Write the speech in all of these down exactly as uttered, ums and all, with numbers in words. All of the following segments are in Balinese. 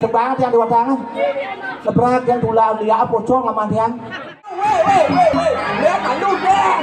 Tebang tiang di watang. Lebrak tiang tulah liak pocong laman tiang. Weh, weh, weh, weh. Liak malu deh.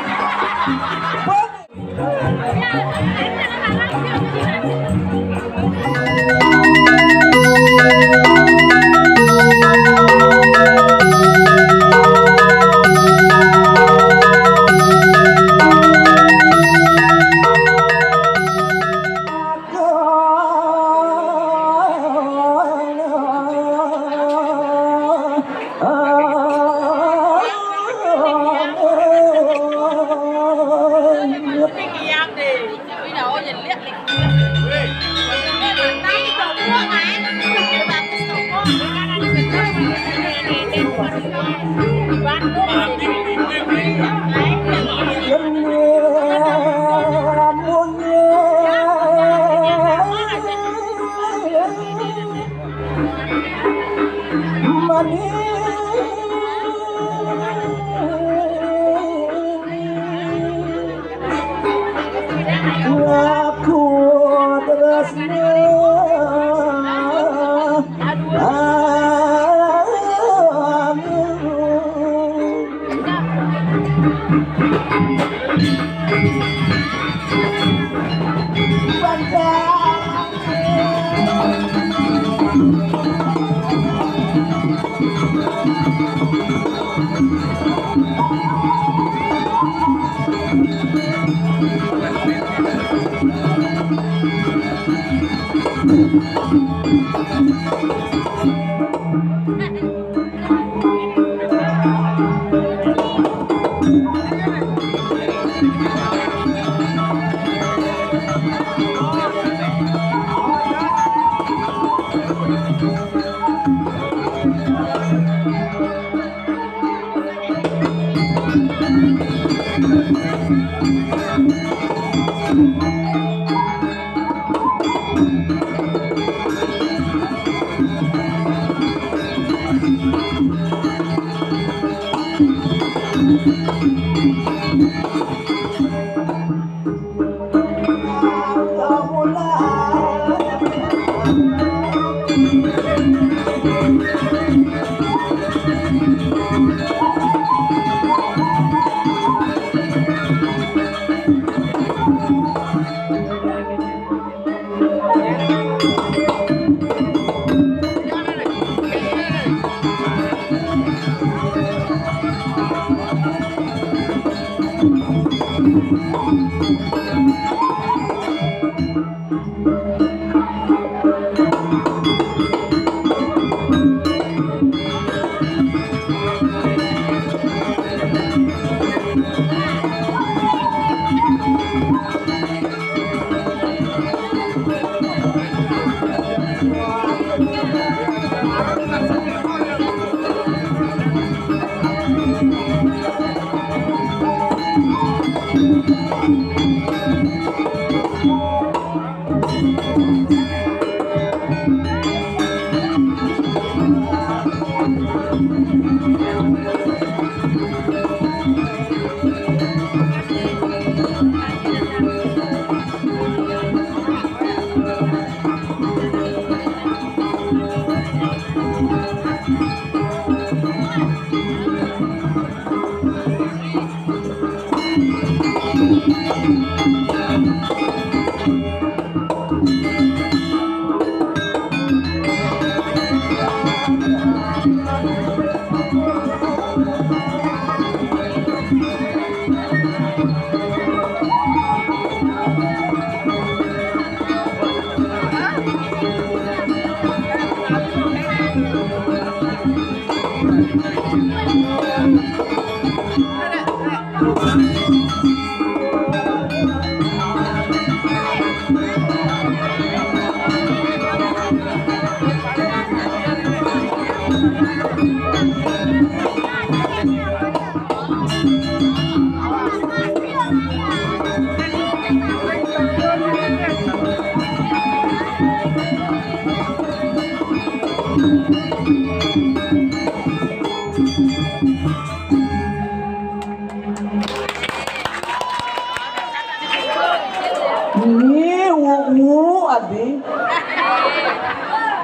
Ni wu wu adi.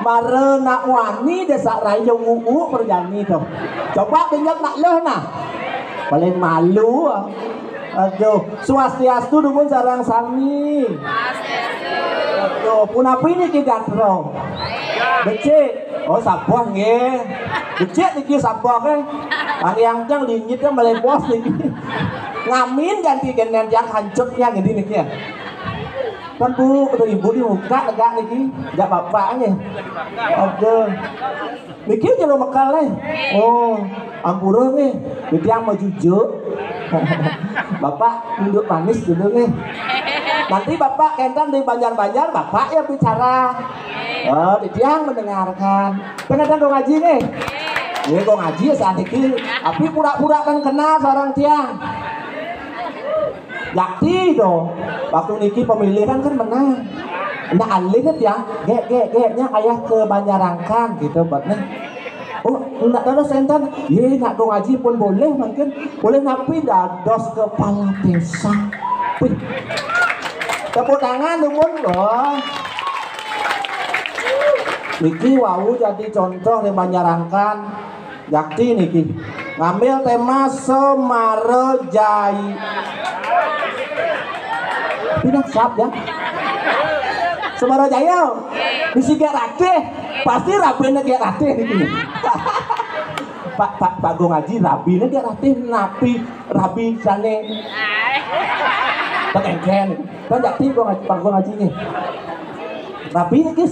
Para nak wani désak raya nguu perjani to. Coba dengar nak leh nah. Paling malu. Aduh, swastiastu dumun sareng sami. Aduh, punapi niki gatra? Becik. Oh, sabar nggih. Becik niki sabar nggih. Kang yang cang dingin kan melebos niki. Ngamin ganti kenen yang hancurnya gini niki ya. Kan Bu, kata Ibu di muka tegak niki, jak bapak nggih. Aduh. Niki jero mekel nggih. Oh, ampura nggih. Niki yang mau jujuk. Bapak nunduk manis dulu nggih. Nanti Bapak kenten di Banjar-Banjar, Bapak yang bicara. Oh, titiang mendengarkan. Kenten dong ngaji nggih. Nggih, dong ngaji ya saniki. Tapi pura-pura kan kenal seorang tiang. Yakti to. Waktu niki pemilihan kan menang. Nah, alih kan ya, gek gek geknya ayah ke Banjarangkan gitu buat nih. Oh, nak dados enten, ye nak dong ngaji pun boleh mungkin, boleh napi dados kepala desa. Wih. Tepuk tangan dumun loh. Niki wau jadi contoh di Banjarangkan. Yakti niki ngambil tema Semara Jaya. Pindah sap ya. Semara Jaya. Bisi gek ratih. Pasti rabine gek ratih niki. Pak Pak Pak Gong Haji rabine gek ratih napi rabi sane. Pekengken. Kan yakti Gong Haji, Pak Gong Haji nih. Rabi niki.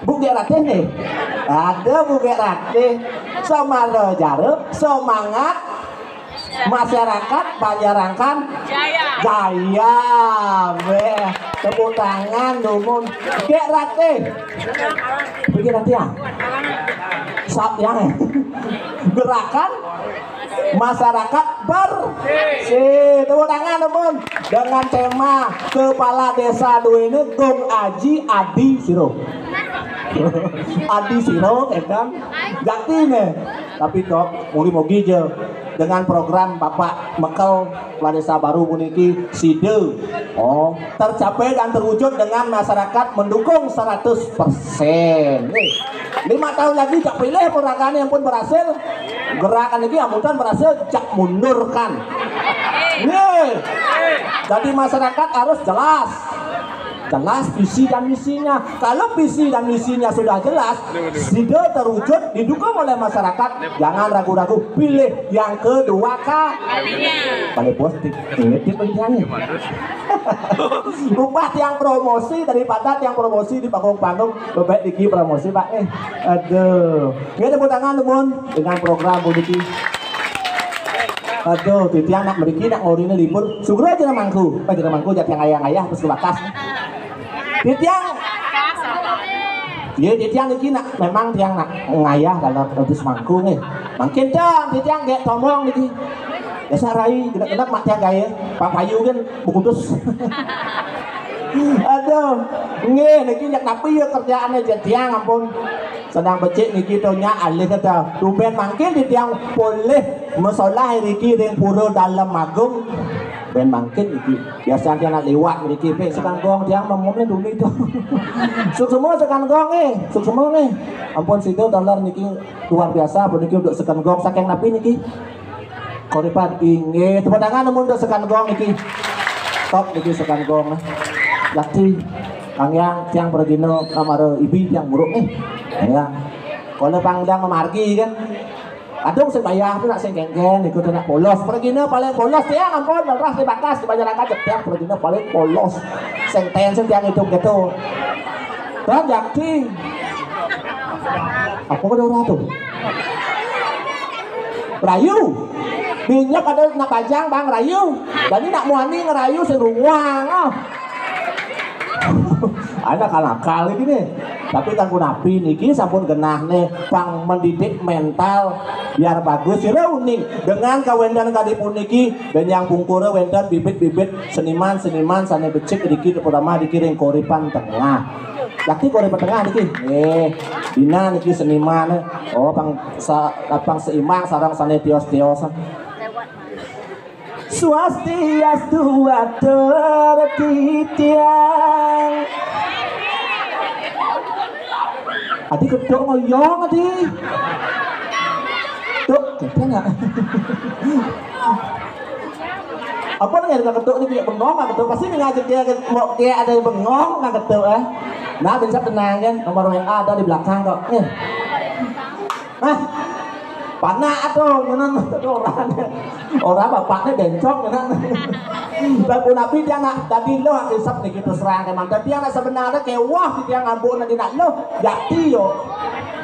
Bu Gek Ratih nih. Ada Bu Gek Ratih. Semara jare, semangat masyarakat Banjarangkan Jaya. Jaya. Weh, tepuk tangan dumun. Gek Ratih. Begini nanti ya. Sap ya. Gerakan masyarakat bersih. Tepuk tangan dumun. Dengan tema kepala desa duene Gong Aji Adi Siro. Adi Siro, ya kan? Jakti nih. Tapi kok mugi-mugi je dengan program Bapak Mekel Kepala Desa baru puniki sida, oh, tercapai dan terwujud dengan masyarakat mendukung seratus persen. Nih, lima tahun lagi jak pilih pun ragane yang pun berhasil, gerakan lagi amuntan berhasil jak mundurkan. Nih, jadi masyarakat harus jelas. Jelas visi dan misinya. Kalau visi dan misinya sudah jelas, sida terwujud, didukung oleh masyarakat, jangan ragu-ragu, pilih yang kedua kali. Pada positif. Ini tipe yang ini. Upah tiang promosi daripada tiang promosi di panggung-panggung, lebih tinggi promosi, Pak. Eh, aduh. Nggih, tepuk tangan, dumun, dengan program puniki. Aduh, titiang nak mriki nak ngorine libur. Sugro aja mangku. Apa aja mangku, jatuh ngayah-ngayah terus ke bakas. Titiang. Iya, titiang iki nak memang tiang nak ngayah kalau terus mangku nih. Mungkin dong, titiang gek tomong niki. Dasar rai, genep-genep mak tiang gaya. Pak Payu kan bekutus. Aduh, nggih niki nyak napi ya kerjaane, jen tiang ampun. Sedang becik niki to nyak alih kata. Tumben mangkin titiang polih masolah riki ring Pura Dalem Agung. Ben mangkin niki. Biasa tiang nak liwat niki pe sekan gong tiang mamom ni dulu itu. Suksma sekan gong eh, suksma eh. Ampun sida taler niki luar biasa puniki untuk sekan gong saking napi niki. Koripan inggih, tepuk tangan amun untuk sekan gong niki. Top niki sekan gong. Yakti, Kang Yang, tiang pragina kamar ibi tiang muruk nih. Ya. Kalau pangdang memargi kan. Adung sing bayah tu nak sing geng-geng, ikut nak polos. Pragina paling polos tiang ampun, leres di bakas, di Banjarangkan jep tiang pragina paling polos. Sing ten, sing tiang hitung gitu. Dan Yakti. Apa kau dah tu? Rayu. Minyak ada nak bajang bang rayu. Jadi nak muani ngerayu sing runguang ah. Anak akal-akal iki nih. Tapi kan punapi niki sampun genah nih pang mendidik mental biar bagus sira uning dengan kawendan kadi puniki ben yang pungkura wenten bibit-bibit seniman-seniman sane becik niki terutama niki ring Koripan Tengah. Yakti Koripan Tengah niki. Eh, dina niki seniman. Oh, pang sa, pang seimbang sareng sane tios-tios. Swastiastu atur titiang. Adi kedok ngoyong adi. Dok, gedhe nggak? Apa nih, nggak kedok nih, kayak bengong nggak kedok? Pasti nih ngajak dia, mau kayak ada yang bengong nggak kedok, eh. Nah, bisa tenang kan, nomor W A ada di belakang kok. Eh. Nah, panak tuh, ngenan orang. Orang bapaknya bencong, ngenan. Tapi nabi dia nak tadi lo isep nih kita serang, emang tadi anak sebenarnya kewah dia ngambun nanti nak lo jati yo.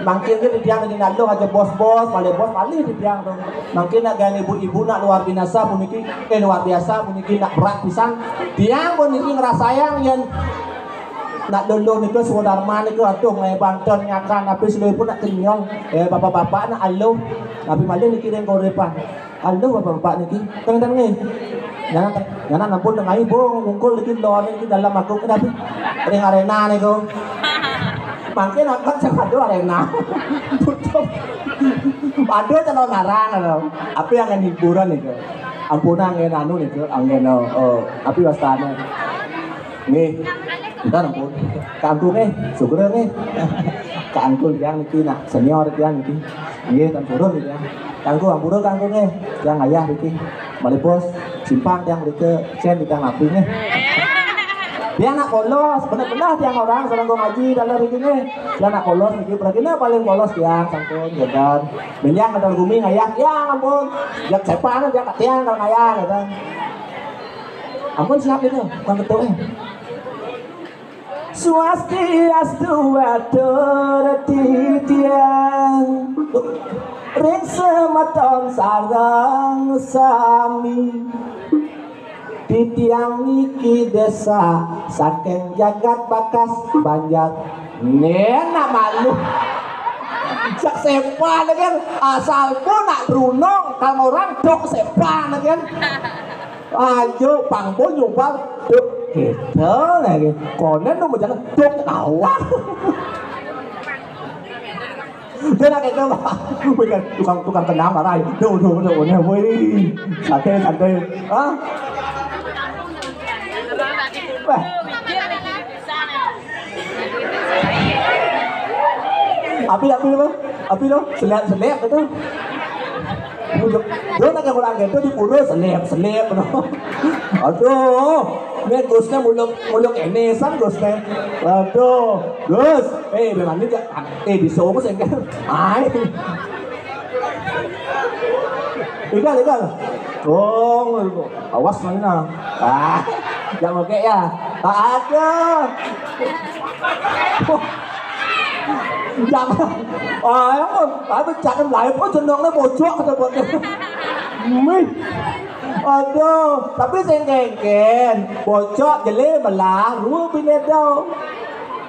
Mangkin dia nanti nak lo aja bos-bos, paling bos paling di tiang tuh. Mangkin nak gani ibu-ibu nak luar biasa puniki, eh, luar biasa puniki nak berat pisan. Tiang puniki ngerasayang yen nak luluh niku Swadarma niku, aduh, ngae banten nyakan, tapi seluruh pun nak kenyang. Eh, bapak-bapak nak aluh, tapi malah niki ring korepan. Aluh, bapak-bapak niki, teng-teng nih. Jangan, jangan ampun, tengah ibu ngungkul niki, lawan niki dalam aku, kenapa? Ring arena niku. Mangkin akan saya aduh arena. Butuh. Aduh, calon narang, aduh. Apa yang hiburan niku? Ampun, angin anu niku, angin, oh, oh, apa wastane? Nggih. Bentar, ampun. Kangku nggih, syukur nggih. Kangku tiang niki nak senior tiang niki. Nggih, tempurun tiang. Kangku ampura kangku nggih. Tiang ayah niki. Malih bos, simpang tiang mriki, sen tiang api nggih. Tiang nak polos, bener-bener tiang orang sareng Kong Haji dalam niki nggih. Tiang nak polos niki, berarti paling polos tiang sampun, ya kan. Benjang kadal gumi ngayah tiang ampun. Jak sepan jak tiang kalau ngayah, ya kan. Ampun siap itu, bukan ketua. Swastiastu, atur titiang ring semeton sareng sami. Titiang niki desa saking jagat bakas Banjar. Nena malu. Jak sepan kan, asal pun nak runong, kalau orang dok sepan kan. Ayo, pangko nyumpal, duk, gitu lagi. Konen nu menjalan, duk, awak. Dia nak gitu, Pak. Bukan tukang, tukang kenang marah. Duh, duh, duh, duh, woi. Santai, santai. Hah? Wah. Api, api apa? Api lo, selep, selep gitu. Dia nak orang gitu di pura selep, selep gitu. Aduh, ini Gusnya muluk, muluk ini sang Gusnya. Aduh, Gus, eh, bagaimana dia? Eh, disungguh sih kan? Ai. Ikan, ikan. Oh, awas mana? Ah, jangan oke ya. Ada. Jangan. Ah, yang pun, tapi jangan lain pun jenongnya bocok kata bocok. Mih. Aduh, tapi sing kengken, bocok jele belah, ruh binedo.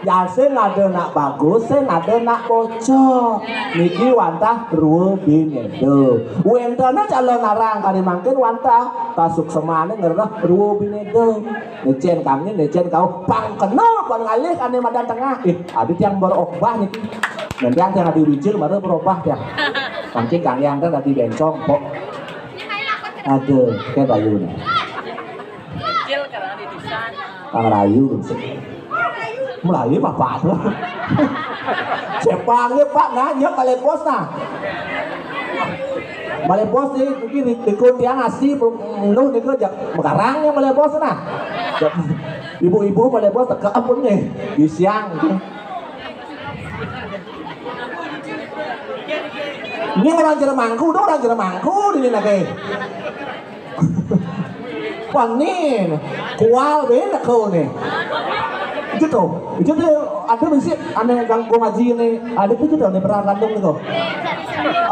Ya sing ada nak bagus, sing ada nak bocok. Niki wantah ruh binedo. Wentana calon arang kali mangkin wantah kasuksemane ngerah ruh binedo. Necen kangin, necen kau pang kena pang ngalih ane madan tengah. Eh, ada tiang berokbah niki. Nanti tiang ada wijil baru berokbah tiang. Mangkin kang yang kan tadi bencong kok. Aduh, kayak bayu nih. Kang Rayu sih. Mulai bapak tuh. Siapa nggih Pak nanya balik bos nah. Balik bos nih mungkin ikut tiang asli belum lu nih kerja mekarang yang balik bos nah. Ibu-ibu balik bos teka ampun nih di siang. Ini orang Jeremangku, udah orang Jeremangku di sini lagi. Wah, nih, kual beda kau nih. Itu tuh, itu tuh ada mesti aneh ganggu ngaji nih. Ada tuh tuh nih pernah kandung tuh.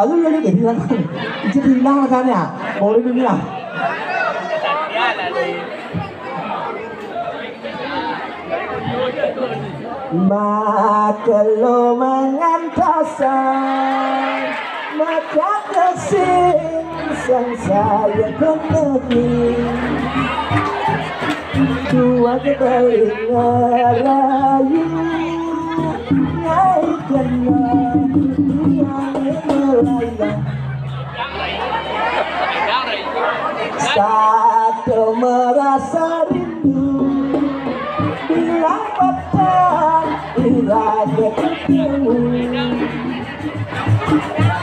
Ayo ayo jadi itu hilang rasanya. Boleh dunia. Makelo mangantosan, maka kesing sang saya kembali. Dua kembali ngerayu, ngai kenal yang melayang. Satu merasa rindu, bilang petang, Ada ketemu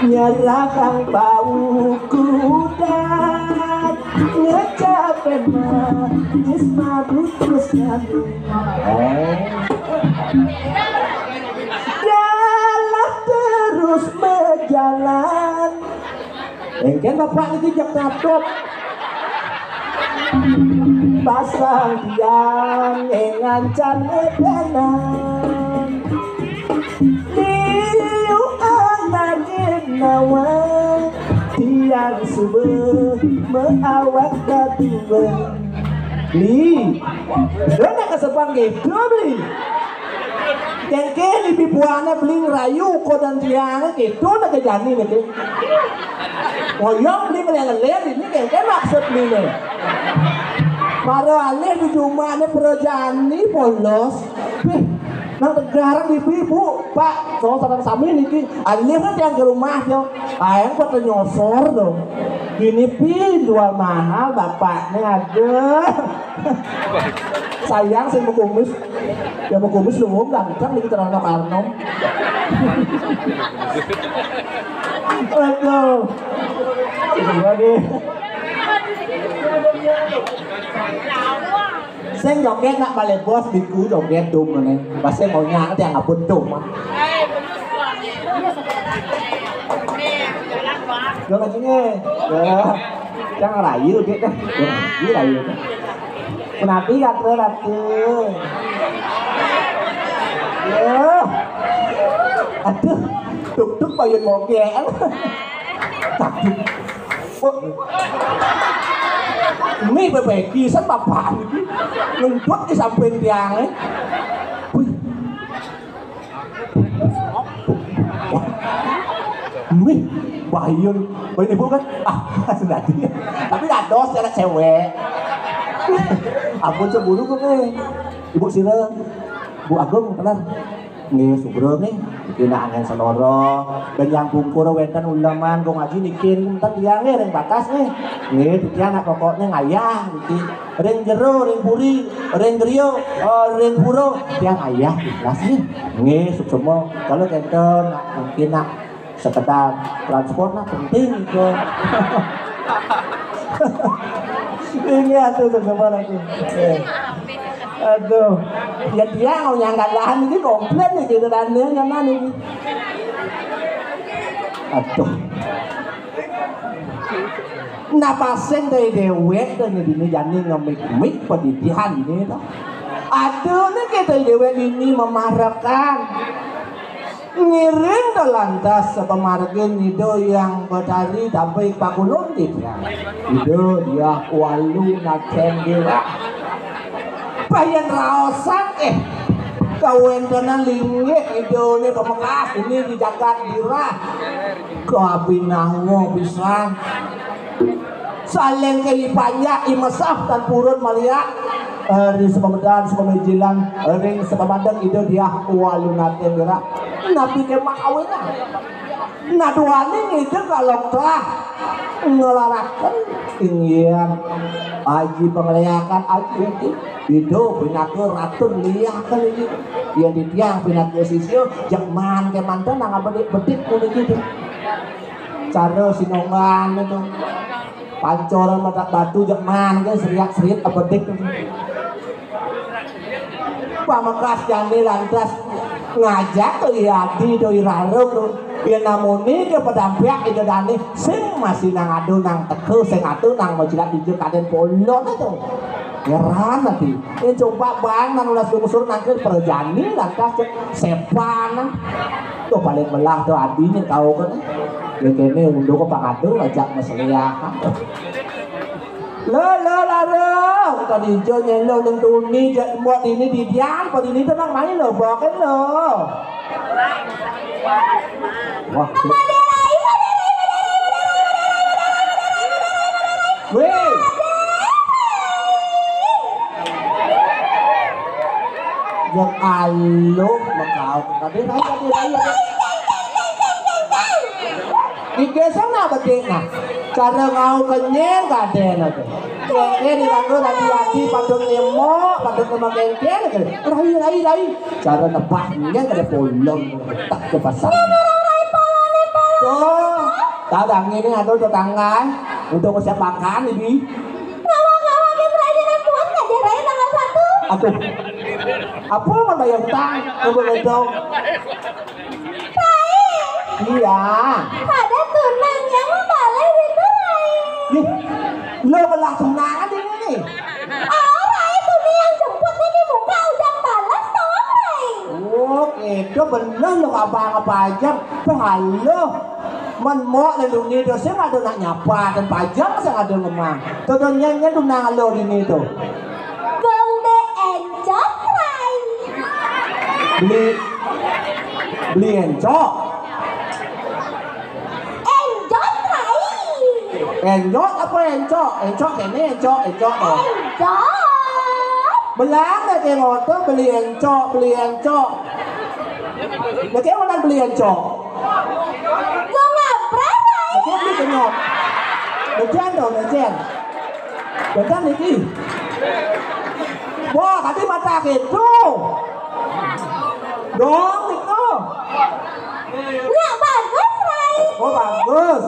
nyerahkan bau kuda, ngecapin manis mabuk terus kami. Jalan terus berjalan. Engken bapak niki jak tatop. Pasang tiang engan can edanan. Liu anangin nawa tiang suba meawak kadua. Li, dona kesebang gitu, Li. Kengke libi buana beli ngerayu kodan tiange gitu nak ke jani niki. Ngoyong beli ngeleng-ngeleng ini kengke maksud beli ne. Maro alih di rumah ne perojani polos. Bih, nang tegarang ibu-ibu, Pak, so sareng sami niki. Alih ne tiang ke rumah yo. Ayang pada nyosor dong. Gini pi jual mahal bapaknya, aduh. Sayang sing mau kumis. Ya mau kumis lu ngomong ganteng nih terang Karno. Aduh. Lagi. Sing joget nak balik bos biku joget dum ngene. Pas sing mau nyak tiang ngabut dum. Yo lagi nih. Ya. Yang rayu dia dah. Yang rayu rayu. Menapi kata ratu. Ya. Aduh, tuk-tuk payun moge. Aduh. Oh. Ini bebeki sen bapak ini. Ngentut di samping tiangnya. Wih. Wih, bayun. Bayun ibu kan? Ah, sudah. Tapi dados anak cewek. Ampun cemburu kok nih. Ibu sira. Bu Agung, tenan. Nggih, sugra nggih. Iki nak angin seloro. Ben yang pungkur wenten uleman kok ngaji niki enten tiyang nggih ring batas nggih. Nggih, tiyang nak pokokne ngayah niki. Ring jero, ring puri, ring griya, eh, ring pura, tiyang ngayah ikhlas nggih. Nggih, suksema. Kalau kenten nak mungkin nak sekedar transport lah penting itu. Ini aduh tergemar aku. Eh. Aduh. Ya dia mau nyangka lahan ini komplain nih gitu dan dia nyaman ini. Aduh. Nah, pasien dari dewek dan ini jani ngemik-mik pendidikan ini tuh. Aduh, nih kita dewek ini memaharapkan. Ngiring da lantas sapamargin Ida Hyang Betari tampik pakulun titiang. Ida Diah Walu Nacen Dirah. Bayan raosan, eh, kawentenan linggih Idane pamekas ini di jagat Dirah. Kabinawa pisan. Saling kei panjak i mesah tan purun maliak. Eh, ring sapamedan, sapamijilan, ring sapamadeg Ida Diah Walunating Gerah. Napi kemah awinang? Nah, duaning Ida kaloktah ngelaraken inggihan aji pangleakan aji iki. Ida pinaka ratu liakan iki. Yen titiang pinaka sisya, jeg maan kemanten nang bedik-bedik puniki. Cara sinonggan itu. Pancoran mata batu jeg maan ke seriak-seriak abedik. Pamekas jani lantas ngajak to Adi to Irarung to. Yen namune ke pedampiak Ida Dane sing masih nang adu nang teka sing adu nang majilat dija kaden polon to. Heran ati. Yen coba bang nang ulas lungsur nang ke perjani lantas cek sepan. To paling melah to adine tau kan. Yen kene unduk ke pangadu ngajak meseliakan. Lo, lo, laro. Tadi jo nyelo ning tuni jak buat ini di diam, buat ini tenang main lo, bawakan lo. Wah. Weh. Yang aluh mekau. Tadi raya, tadi raya. Iki sana bedik nah. Cara ngau kenyel kaden aku. Kéngkén, ira nggo, hati-hati, padha ngemok, padha ngemok kéngkén. Rai, rai, rai. Cara nebak nyén kada bolong, petak ke pasar. Tuh, tadang ini anu tetangga, untuk siap makan ini. Ngawak-ngawak yang terakhir yang kuat nggak dia, Rai, tanggal satu? Aduh. Apa mau bayar utang? Coba dong. Rai. Iya. Ada tunang yang mau balik itu, Rai. Ih, lo malah tunangan ini nih. Oh, Rai, itu nih yang jemput nih di muka udah balas, tolong, Rai. Oh, itu bener lo, abang apa aja. Halo. Men mok lindungi tu, sing ada nak nyapa dan pajang sing ada ngemang. Tu tu nyen nyen tunang lo dini tu. Gong de encok, Rai. Beli, beli encok. Encok, Rai. Encok apa encok? Encok ini encok, encok oh. Encok. Belang dah ke ngoto beli encok, beli encok. Dah ke mana beli encok? Gua ngapra, Rai. Dah ke beli kenyot. Dah ke ando, dah ke. Bentar niki. Wah, tadi mata gitu. Dong, itu. Nggak bagus, Rai. Oh, bagus.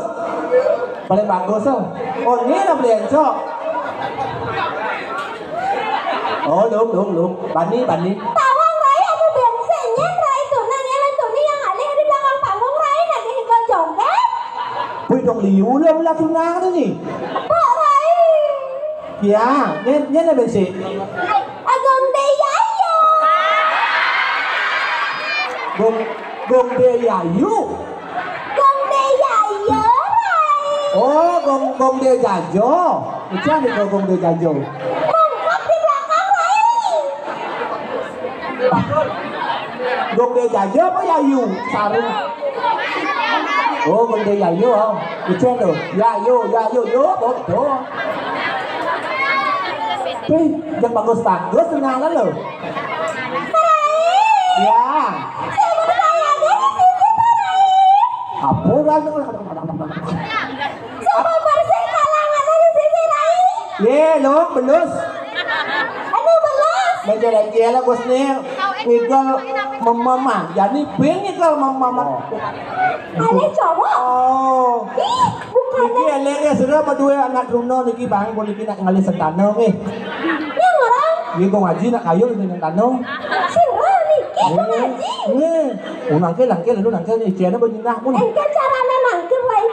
Paling bagus tuh. Oh, ini udah beli encok. Oh, lum, lum, lum. Bani, bani. Tawang, Rai, aku bensinnya, Rai, tunang, yang tuni yang alih di belakang panggung, Rai, lagi ikut joget. Wih, dong liu lah, lah tunang ini. Pak, Rai. Ya, nyen, nyen ada sih. Agong Deyayu. Gong, Gong Deyayu. Gong Deyayu, Rai. Oh, Gong, Gong Dejajo. Ican itu Gong Dejajo. Bongkok di belakang, Rai. Gong Dejajo apa Yayu? Sarung. Oh, Gong Deyayu. Oh. Ican tuh. Yayu, Yayu, yo, bodoh. Wih, yang bagus-bagus kenalan lo. Ya. Apa kan? Sama bersih kalangan dari sisi lain. Ye, lo belus. Aduh, belus. Menjelek-jelek bos nih. Ngigel memama. Jadi pin ngigel memama. Aneh cowok. Oh. Ih, bukan. Niki elek ya, sudah berdua anak Bruno niki bang, niki nak ngalih sentana nih. Yang orang. Iya, gua ngaji nak kayu ini sentana. Sira niki gua ngaji. Nih, oh, nangkil, nangkil, lu nangkil nih, ciana bernyenah pun. Engke carane nangkil, Rai.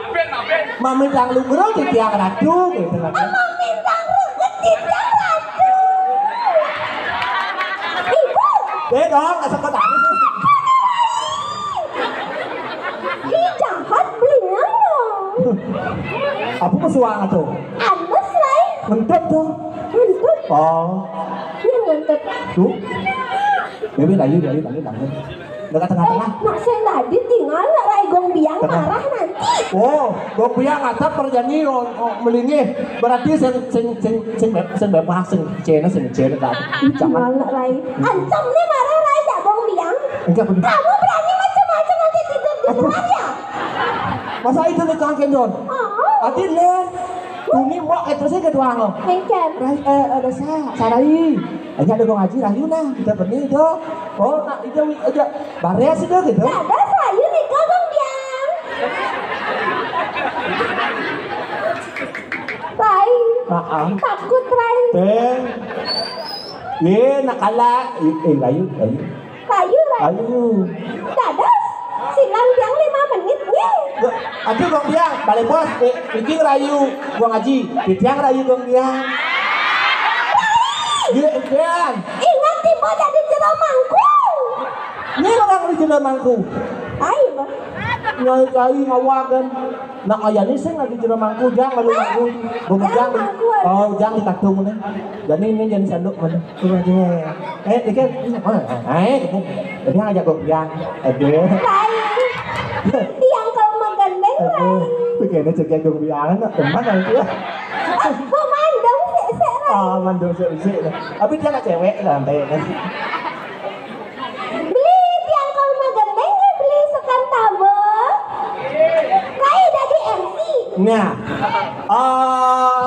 Mami tang lu gero di tiang ratu gitu kan. Mami tang lu di tiang ratu. Ibu. Deh dong, asal kau tahu. Ih, jahat belinya loh. Apa pesuang tuh? Anus, Rai. Ngentut tuh. Ngentut. Oh. Ini ngentut. Tuh. Bebe layu, layu, layu, layu. Dekat tengah-tengah. Eh, mak sing tadi tinggal nak Rai Gong Biang marah nanti. Oh, Gong Biang atap perjanji oh, oh, melingih. Berarti sing sing sing sing beb- sing bebas sing cena sing cena kan. Jangan. Tinggal nak Rai. Ancam nih marah Rai ya Gong Biang. Enggak benar. Kamu berani macam-macam nanti tidur di luar ya? Masa itu nih kangkendon. Oh. Ati len. Tuni mbok itu sih kedua lo. Engken. Rai eh ada sa sarai. Hanya ada Gong Haji rayu nah. Kita benih do. Oh, nak itu wi aja. Bares itu gitu. Ada sayu nih Gong Biang. Rai. Heeh. Takut Rai. Teng. Ye nak kalah. Eh, eh layu, layu. Layu, Rai. Layu. Dados. Silang tiang lima menit nih. Aduh Gong Biang, balik bos. Eh, iki rayu Gong Haji. Titiang rayu Gong Biang. Ye, Biang. Ingat tiba jadi jero mangku. Ini orang di jero mangku. Ayo. Nyai kai ngawakan. Nak ayani sing lagi jero mangku, jang lalu mangku. Bung jang. Oh, jang di katung nih. Jadi ini jadi sanduk mana? Coba aja. Eh, dikit. Eh, dikit. Jadi ngajak gue biang. Aduh. Lain. Tiang kalau makan deh, lain. Begini cek gue biang, nak teman aja. Gue mandang sih, sih, lain. Ah, mandang sih, sih. Tapi dia nak cewek santai kan. Beli tiang kalau magendeng ya beli sekan tabel. Kai dadi M C. Nah, eh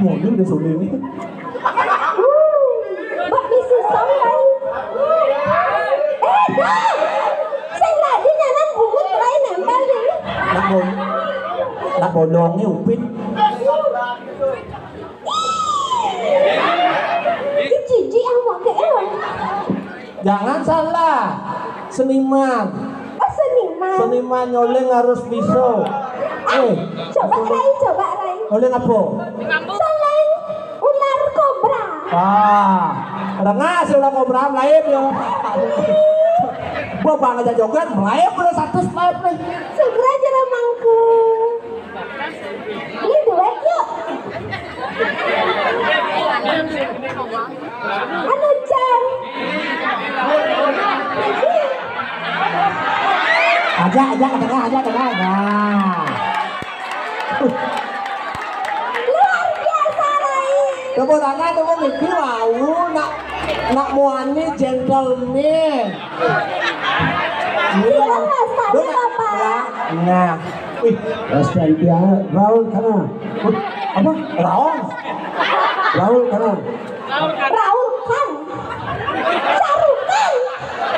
Monyét deh suling. Bak misi song, Rai. Eh, dah. Sing tadi nyanan bungut, Rai, nempel deh. Nak bon-, nak bolong nih, Upin. Ih, jijik awak ke, eh. Jangan salah. Seniman. Oh, seniman. Seniman nyoleng harus bisa. Eh, coba, Rai, coba, Rai. Nyoleng apa? Nyoleng ular kobra. Ah, dengar si ular kobra, lain ya. Gua bang aja joget, lain boleh satu slide nih. Segera aja mangku. Ini duet yuk. Anu Chan. Aja, aja ke tengah, aja ke tengah. Nah. Luar biasa, Rai. Tepuk tangan, tepuk miki, wow, nak, nak muani gentleman. Iya, Mas, tapi Bapak. Ya, nah. Wih, Mas Chan dia Raul kana. Wih, apa? Raul. Raul kana. Raul Khan. Shahrukh Khan.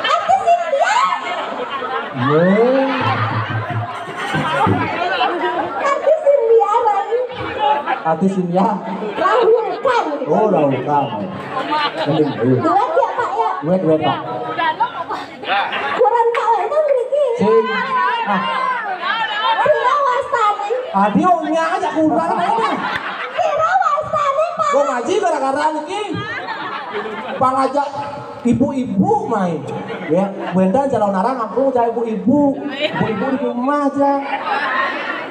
Artis India. Yo. Artis India, Rai. Artis India. Raul Khan. Oh, Raul Khan. Mending, ayo. Duet ya, Pak, ya? Duet, duet, Pak. Kurang tahu itu mriki. Sing. Ah. Sira wastane. Adi onyang aja kurang aja. Sira wastane, Pak. Gua ngaji gara-gara niki. Pangajak ibu-ibu main. Ya, buentan calon arang ampun cari ibu-ibu. Ibu-ibu di rumah aja.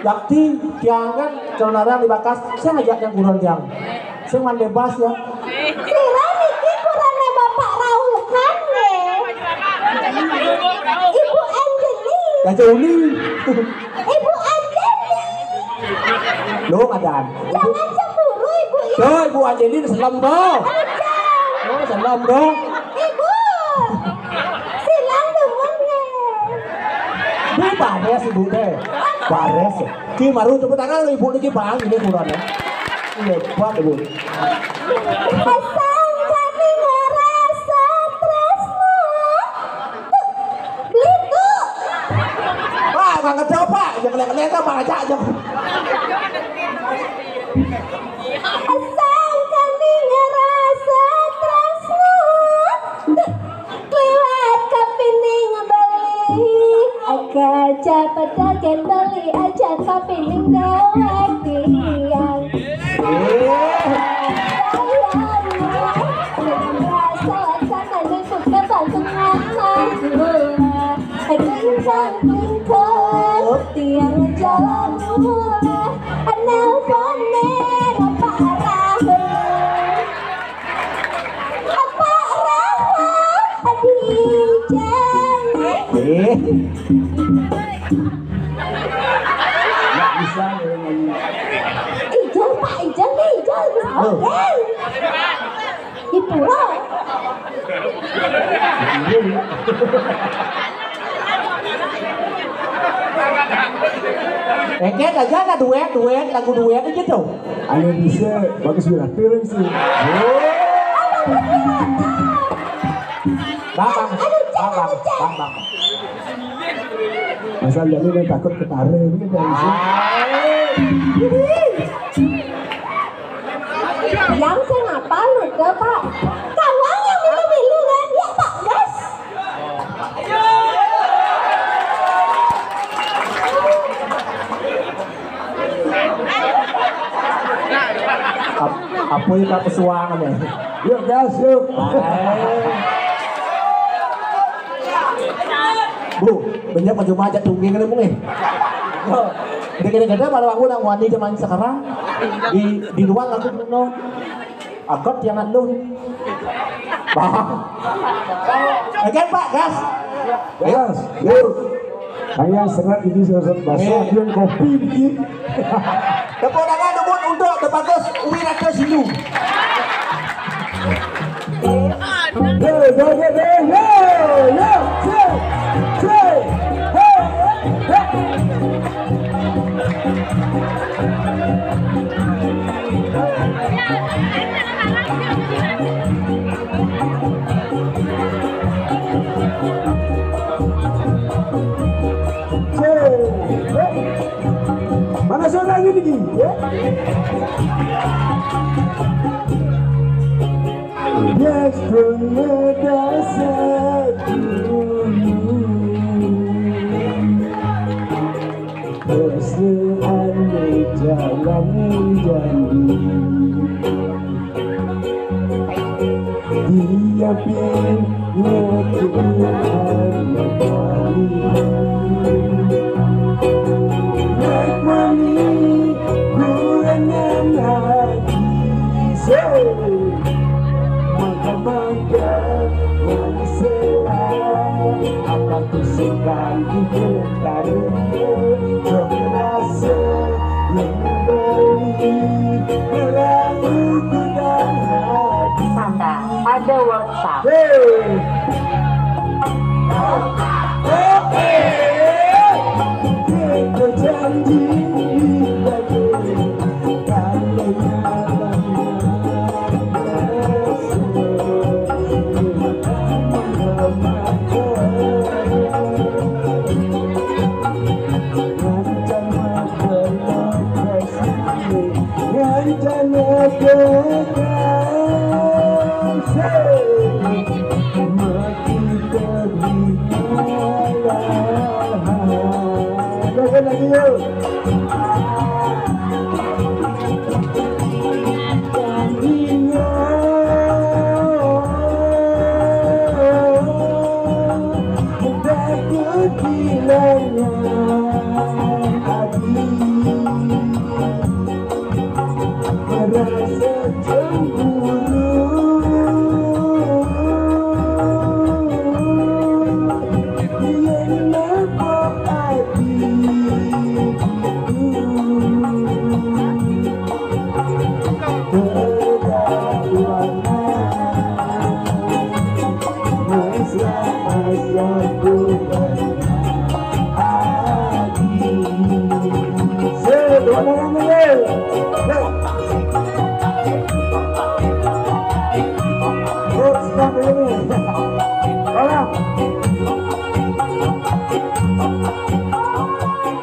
Yakti, tiang kan calon arang di bakas, saya ajak yang kurang tiang. Sing man bebas ya. Sira niki kurane Bapak Raul Khan nggih. Ibu Anjali. Ya Juli. Ibu Anjali. Lo kadang. Jangan cemburu Ibu ya. Tuh, Ibu Anjali selem tuh. Aduh. Oh, selem tuh. Ibu. Silang dumun nggih. Duh, bares Ibu teh. Bares. Ki maru tepuk tangan lo Ibu niki bang ini kurang ya. Hebat Ibu. Asal kami ngerasa tresno. Beli tuh. Wah, nggak ngecoba, jangan lihat-lihat apa aja aja. Asal kami ngerasa tresno. Kliwat kapining beli, aja cepet dagen beli, aja kapining dewek tiang. Sayang, rasa wacana nyebut kebantungan maju. Ringkang ringkut tiang jalan mulai. Nelpone Pak Rahul. Apa Rahul di jam? Eh. Nggak bisa ya, nyanyi. Ijal, Pak, Ijal, Ijal, Ijal. Loh. Oke. Di pura. Eket aja ada duet, duet, lagu duet aja tuh. Ayo bisa, bagus berarti sih. Bang, bang, bang, bang, bang, bang. Masa jadi dia takut ketarik gitu. Yang sing apal udah, Pak. Kawang yang milu-milu kan? Ya, Pak, gas. Woi, Pak Pesuang nih. Yuk, gas, yuk. Bu, banyak maju-maju tungging nih, Bu, nih. Yo, dikira-kira malu aku nang wani zaman sekarang. Di, di luar aku penuh. Agot yang anu. Bah. Oke, Pak, gas. Gas, yuk. Saya serat ini, serat basah, dia kopi dikit. Tepuk tangan dulu untuk The Bagus Wirata Silu. Yo, yo, yo, yo, yo, yo, yo, yo, yo, yo, yo. Mana suara ini, Ki? Ya? Yes, punya dasar dulu. Terus ane jalan janji. Dia pin nyetir anak kali. Naik mani kurang lagi. So, maka-maka manisela. Apa tuh sekarang di taruh rasa yang beli. Berlalu tidak. Santa, ada WhatsApp. Hei. Oke. Kita janji. Lagi, yuk. Rasa cemburu yang nampak hati.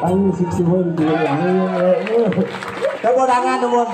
Ayo, sik suwun, Tepuk tangan, nuwun.